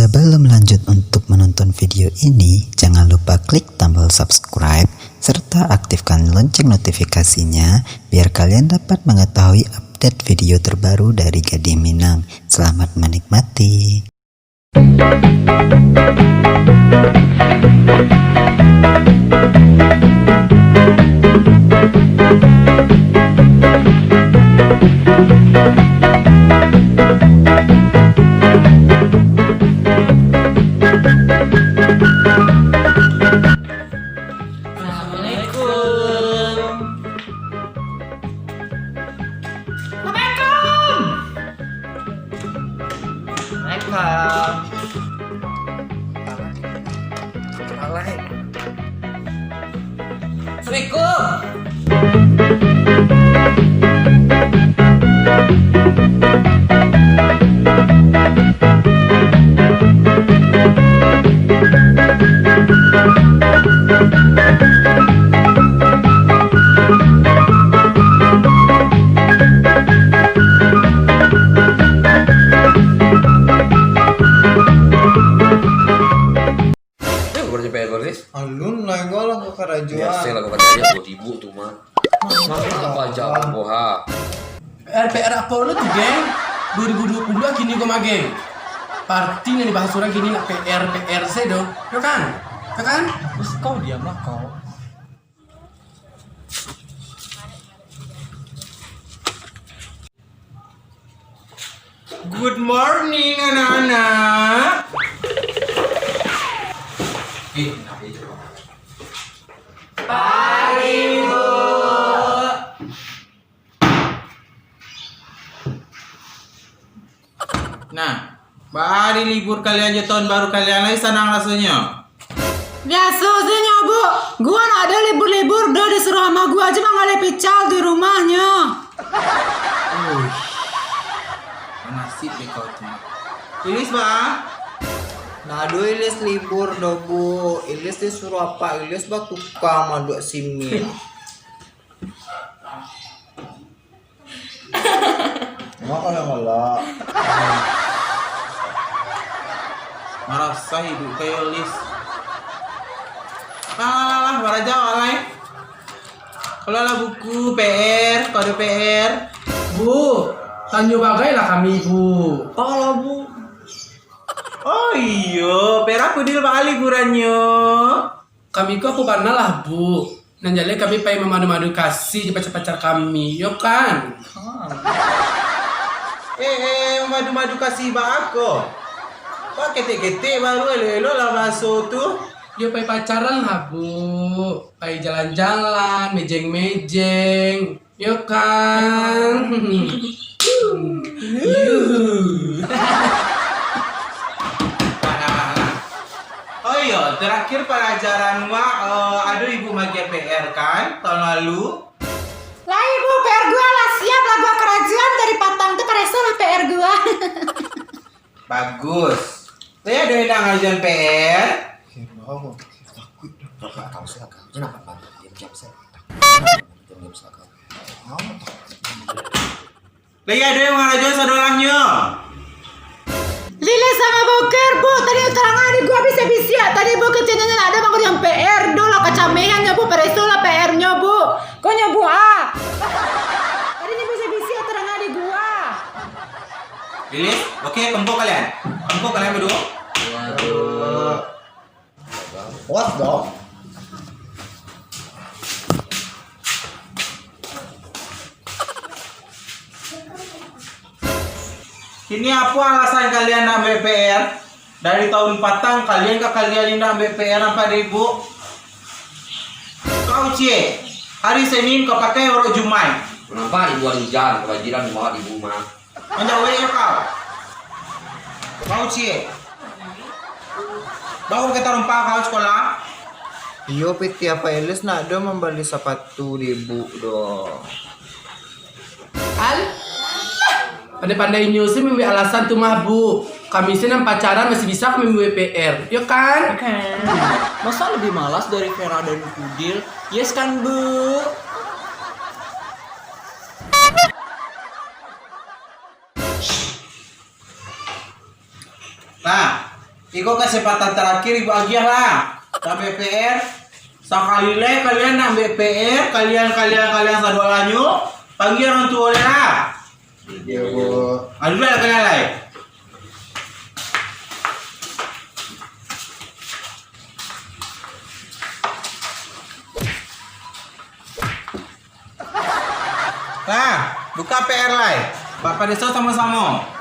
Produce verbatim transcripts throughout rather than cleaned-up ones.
Sebelum lanjut untuk menonton video ini, jangan lupa klik tombol subscribe serta aktifkan lonceng notifikasinya biar kalian dapat mengetahui update video terbaru dari Gadih Minang. Selamat menikmati. Assalamualaikum. Assalamualaikum. Waalaikumsalam. Assalamualaikum. Yo, baru sampai Golis. Alun lah, gua lah ke karajo. Biaso lah, kau karajo, kau sibuk tu mah. Mama apa aja aku ha. P R, P R apo lo tu, geng? Dua ribu dua puluh kini kau mah, geng. Parti nan dibahas urang kini nak P R, P R se do. Yo kan? Yo kan? Terus kau diam lah kau. Good morning, anak-anak. Eh, kenapa itu? Pagi, Bu. Nah, baa hari libur kalian jo tahun baru kalian lai sanang rasonyo? Biaso se nyo, Bu. Gua nak ado libur-libur doh, disuruah ama gua ajo manggaleh pical di rumahnyo. Uish, nasib dek kau tu. Ilis, baa? Nak ado Ilis libur doh, Bu. Ilis disuruah Apak Ilis batuka maduak simin. Mak kalau ngelak. Marasah iduik kayo Lis. Lah, lah, lah, lah, baraja awak lai. Kalau lah buku, P R, kau ado P R. Bu, tanyo bagailah kami, Bu. Tolong, Bu. Oh iyo, P R apo Dil, baa liburannyo? Kami ko apo bana lah, Bu. Nan jaleh kami pai mamadu-madu kasih jo pacar-pacar kami, yo kan? Ha. Eh, eh, mamadu-madu kasih baa ko? Baa ketek-ketek baru, elok-elok lah baso tu. Yo pai pacaran lah, Bu. Pai jalan-jalan, mejeng-mejeng. Yo kan? Oh iyo, terakhir palajaran wak, eh, ado ibu magiah P R kan, tahun lalu? Lai, Bu, P R gua lah siap lah gua karajoan dari patang tu, pareso lah P R gua. Bagus. Lai ado indak ngarajoan P R? Takuik doh. Kau salah kau. Kenapa, Bang? Diam-diam saja. Diam-diam saja kau. Lai ado yang mangarajoan sadorangnyo? Lilih samo Boker, Bu. Tadi tarang ari gua bisiak-bisiak. Tadi Bu kacianyo nak ado mangarajoan P R. Doh lah kacamehan nyo, Bu. Pareso lah P R-nyo, Bu. Kau nyo Bu, ah. Tadi nyo bisiak-bisiak tarang ari gua. Lilih, oke, kumpul kalian. Kumpul kalian baduo. Waduh. What the? Kini apo alasan kalian nak ambiak P R? Dari tahun patang kalian ka kalian indak ambiak P R ampek ribu? Kau ciek, hari Senin kau pakai orok Jumaik. Nampak ibu hari hujan, kebanjiran rumah di rumah. Manjawek yo kau. Kau ciek. Baru ka tarompa kau sakolah. Iyo, piti Apak Ilis nak do mambali sapatu di ibu do. Alah, pandai-pandai inyo se mambuek alasan tu mah, Bu. Kami se nan pacaran masih bisa kami mambuek P R, yo kan? Oke. Masa lebih malas dari Vera dan Kudil? Yes kan, Bu? Nah, Iko kasempatan tarakhir Ibu agiah lah. Sampai P R. Sakali lai kalian nak ambiak P R, kalian, kalian, kalian sadoalanyo, panggia urang tuo lai lah. Iyo, Bu. Adulah kalian lai. Nah, buka P R lai. Bapak Deso samo-samo.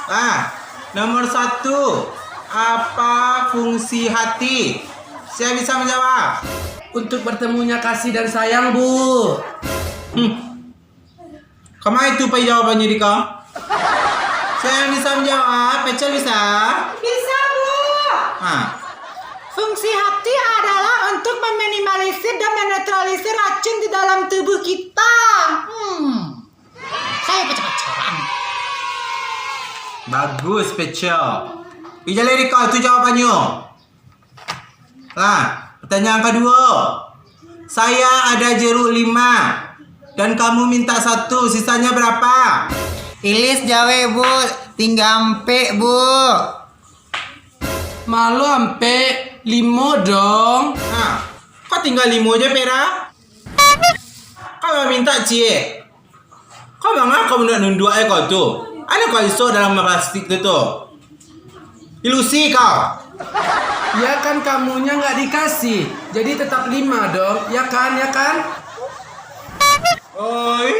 Ah, nomor satu, apa fungsi hati? Siapa bisa menjawab? Untuk bertemunya kasih dan sayang, Bu. Hmm. Kama itu pai jawabannyo di kau? Siapa bisa menjawab? Pecel bisa? Bisa, Bu. Ha. Fungsi hati adalah untuk meminimalisir dan menetralisir racun di dalam tubuh kita. Hmm. Saya pacar-pacaran. Bagus, Pecel. Ijai lai di kau, itu jawabannyo. Lah, pertanyaan kaduo. Saya ada jeruk lima, dan kamu minta satu, sisanya berapa? Ilis jawek, Bu. Tingga ampek, Bu. Malo ampek, limo dong. Ha, kok tingga limo je, Pera? Kalau minta ciek. Kau manga kau nunduak-nunduak e kau tu? Ado kau isuak dalam plastik tu tu? Ilusi kau. Ya kan kamunya nggak dikasih, jadi tetap lima dong, ya kan, ya kan? Oi.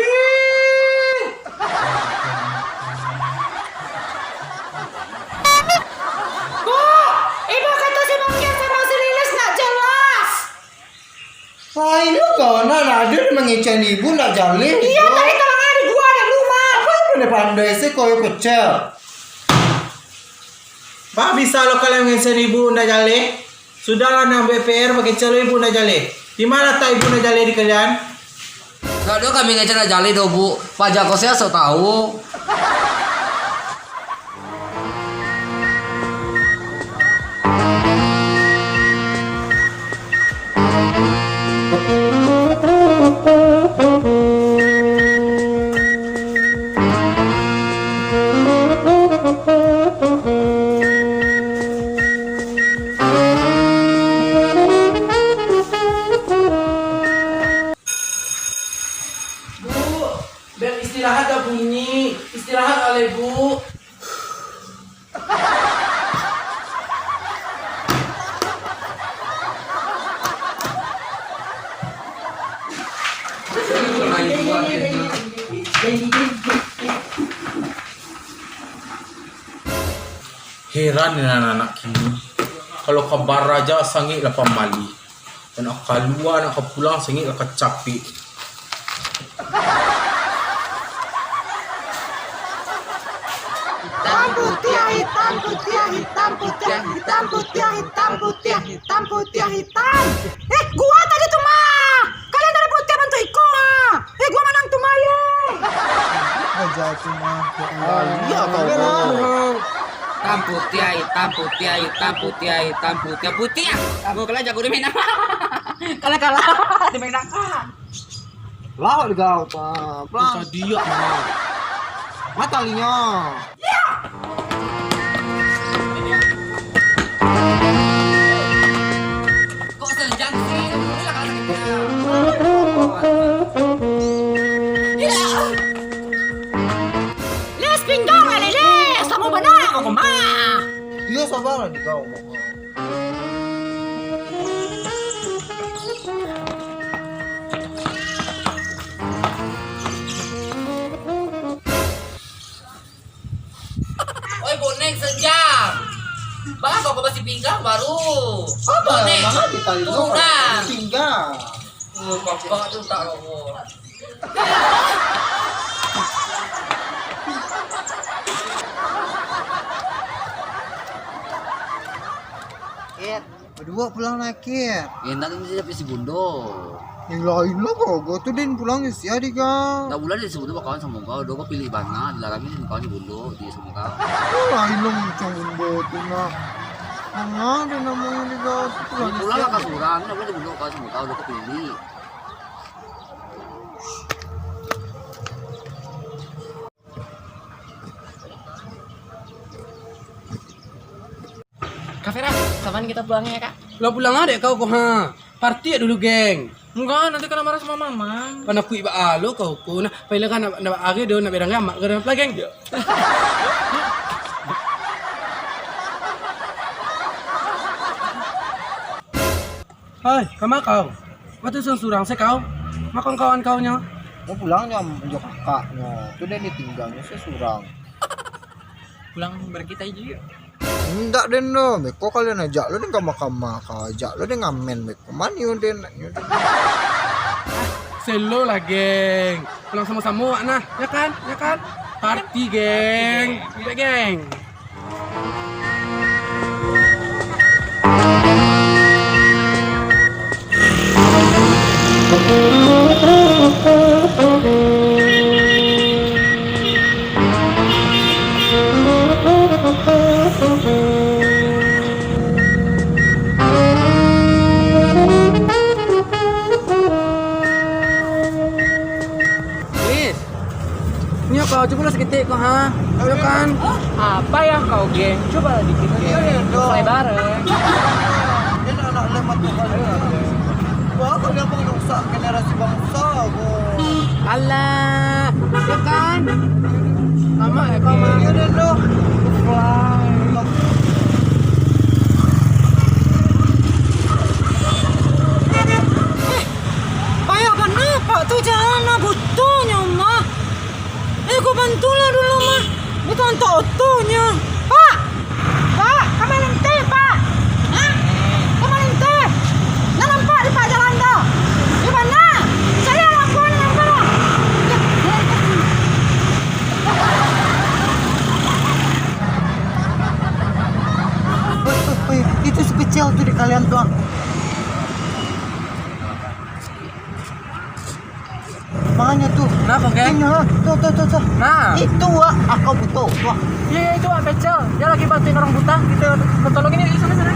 Bu, ibu kata si Bangkian sama si Lilis nggak jelas. Ayo kawan, nak ado mangecek ibu ndak jaleh. Iyo, tadi talangan di gua ado rumah. Apo pandai-pandai se kau yo kecek. Bah, bisa lo kalian mangecek ibu ndak jaleh. Sudahlah nak ambiak P R, bakecek lo ibu ndak jaleh. Di ma latak ibu ndak jaleh di kalian? Ndak ado kami ngecek ndak jaleh doh, Bu. Paja ko sia sok tahu. Bu, bel istirahat dah bunyi. Istirahat lah, Bu. Heran dengan anak-anak kini. Kalau ka baraja sangik lah pambali. Nak kalua, nak ka pulang, sangik lah ka capek. Hitam putiah, hitam putiah, hitam putiah, hitam putiah, hitam putiah, hitam putiah, hitam. Eh, gua tadi tu mah. Kalian tadi putiah bantuak iko mah. Eh, gua manang tu mah, ye. Raja tu mah, ya Allah. Iya, kau. Hitam putiah, hitam putiah, hitam putiah, hitam putiah, putiah. Kamu kalah jago di mana? Kalah, kalah. Di mana? Lawak di kau, Pak. Pelan. Tadi ya, Mak. Mata linya. Kok senjang sih? Les pinggang lah, Les. Samo bana kau, Mak. Iyo, sabarlah di kau, Mak. Oi, bonek senjang. Bah, kau basi pinggang baru. Apa? Bonek. Mana kita itu? Turun. Pinggang. Oh, bapak tu tak rokok. Eh, Buek pulang nakir. Indak, kan bisa japik si Bundo. Ilah, ilah, kau, kau tu den pulang sia di kau. Dak buliah di si Bundo bakawan samo kau, do kau pilih bana, dilarang di kawan si Bundo, di samo kau. Ilah, ilah, macam Bundo tu nah. Mana ada namanya di kau tu pulang sia. Pulang lah kau surang, dak buliah di Bundo kawan samo kau, do kau pilih. Kak Vera, kapan kita pulangnya ya, Kak? Lah pulang lah dek kau ko, ha. Party dulu, geng. Enggak, nanti kena marah sama Mamang. Panakuik baa lo kau ko. Nah, pailah kan nak, nak ari do, nak berang amak ke, nak pulang, geng. Hai, kama kau? Waktu surang-surang se kau, makon kawan kau nyo. Nyo pulang nyo jo kakaknyo, tu den ditingganyo se surang. Pulang barang kitai juo. Indak den doh, beko kalian ajak lo den kama-kama, kau ajak lo den ngamen beko. Manio den, nak nyo den. Selo lah, geng. Pulang samo-samo wak nah, ya kan? Ya kan? Party, geng. Ya, geng. Lis, nyo kau, cubolah saketek kau, ha? Iyo kan? Apa yang kau geng? Coba dikit, geng. Iya, iya, dong. Mulai bareng. Ini anak lem atau kali ya? Wah, kalian pengrusak generasi bangsa, kau. Alah, iyo kan? Lama ya kau, mah. Iya, dong. Eh, payah bana, Pak, tu jalan lah, butuhnyo, mah. Eh, kau bantulah dulu, mah. Itu antak otonyo. Pak! Pak! Kama lenteh, Pak! Hah? Kama lenteh? Ndak nampak di Pak jalan tu? Di mana? Cari lampu ni, nampak tak? Oi, oi, oi, itu si Pecel tu di kalian tu, ah. Manganyo tu? Nah, Bang, kan? Inyo, ah. Tuh, tuh, tuh, tuh. Nah. Itu, ah, akau buto, tuh. Iya, iya, itu, ah, Pecel. Dia lagi bantuin orang buta. Kita tolongin, yuk, sana, sana.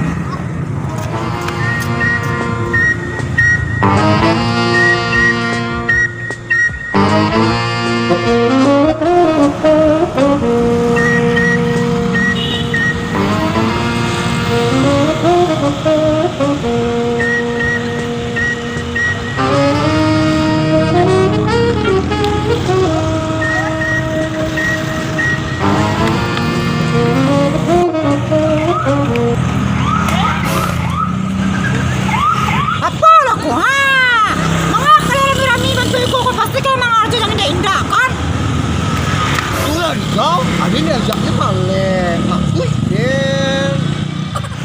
Apo lah ko, ha? Manga kalau rami-rami bantu iko ko, pasti kalau manga rajo jan indak-indak, kan? Itulah kau, ado ni ajaknyo maleh. Ngakuik, geng.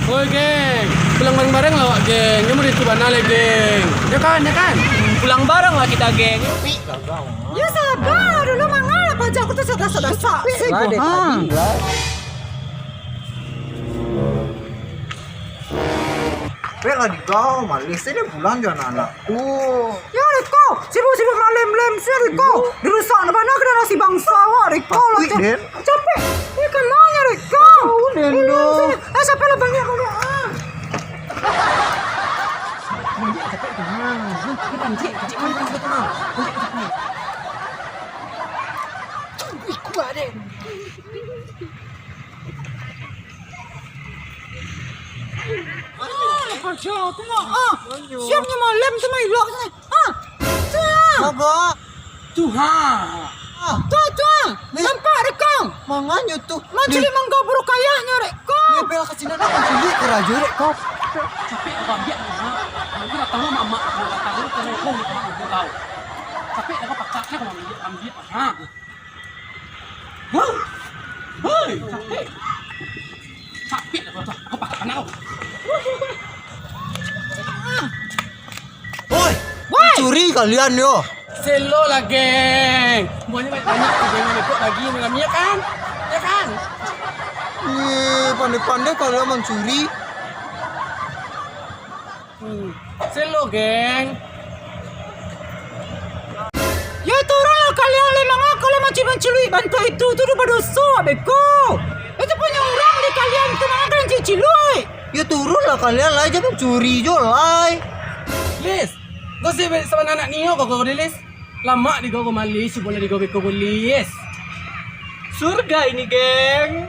Oi, geng. Pulang bareng-bareng lah awak, geng. Nyo murid tu bana leh, geng. Ya kan, ya kan? Pulang bareng lah kita, geng. Yo, saba dulu, manga lah pajak ko tu sadasak-dasak. Lah, dek tadi lah. Pek lah di kau, maleh se den pulang jo anak-anak tu. Yo, Riko, sibuk-sibuk malem-lem se, Riko. Dirusak bana generasi bangsa awak, Riko, lah. Capek. Ih, kananyo, Riko. Tahu, den, doh. Eh, siapa lah banyak, banyak, ah. Banyak capek tu, ha. Ni pancik, pancik, pancik, pancik, pancik. Ih, kuat, den. Ah, lepas siang tu, Mak. Ah, siang ni malam tu, Mak, ilok tu. Ah, tu, ah. Apa? Tu, ha. Ah. Tu, tu, ah. Ni. Nampak dek kau? Manganyo tu? Mancuri mangga buruh kayanyo dek kau. Ni bela ka sinan nak mancuri karajo dek kau. Capek abang biak, ha. Nanti datang mamak, datang kau, kau, kau, kau. Capek dah kau pacak, kau ambil, ambil, ha. Hah? Hei, capek. Capek dah kau tu. Kau pakai anak kau. Oi, woi! Curi kalian yo. Selo lah, geng. Buahnya banyak-banyak tu, geng. Ikut lagi dengan dia, kan? Ya, kan? Wih, pandai-pandai kalian mancuri. Selo, geng. Yo turunlah kalian, lai mangako lai mancilui-mancilui bantuak itu, tu doh badoso beko. Itu punyo urang di kalian tu, mangako kalian cilui-cilui. Yo turunlah kalian lai, jan mancuri jo lai. Lis, kau si sabana anak nio kau, kau di Lis. Lamak di kau, kau malis, si bola di kau beko, kau Lis. Surga ini, geng.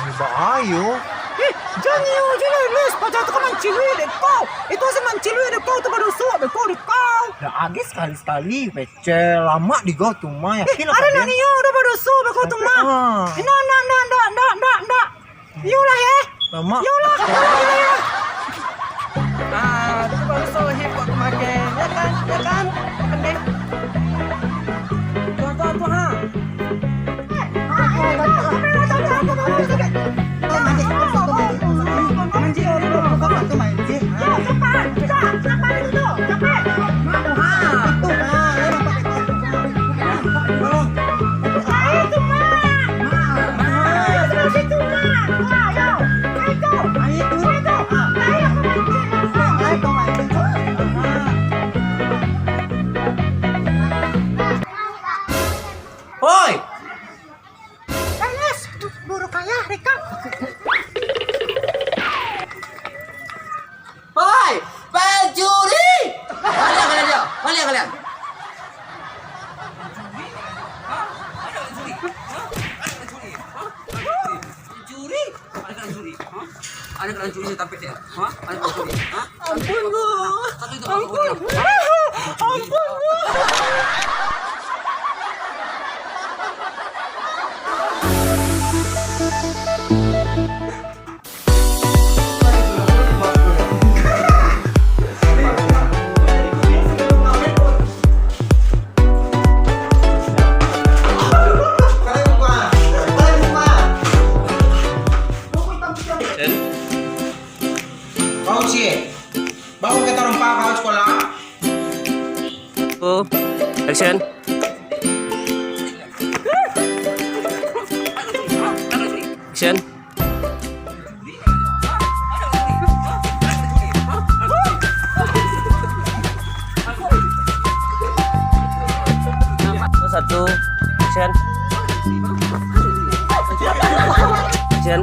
Ini bahayo. Eh, jan iyo je lah, Lis. Paja tu kan mancilui dek kau. Itu asa mancilui dek kau, tu badoso beko dek kau. Dah agis sakali-sakali, pecel. Lamak di kau tu mah, yakin lah. Eh, ado nak nio, dah badoso beko tu mah. Ah. Ndak, ndak, ndak, ndak, ndak, ndak, ndak. Iyolah, eh. Lamak. Iyolah, iyolah, iyolah. Ah, tu baru sohib kok tu makan. Ya kan? Ya kan? Oke. Tuh, tuh, tuh, ha. Oi! Alas, tu burung kaya, rekam. Oi, pencuri! Baliak kalian dia, baliak kalian. Pencuri! Ada kena curi, ha? Ada kena curi tampek dia, ha? Ada kena curi, ha? Ampun, Bu. Satu itu, ampun. Ampun, Bu. Action. Bagus, Cik. Bagus kita rompak, bagus sekolah. Oh, action. Action. Satu, action. Action.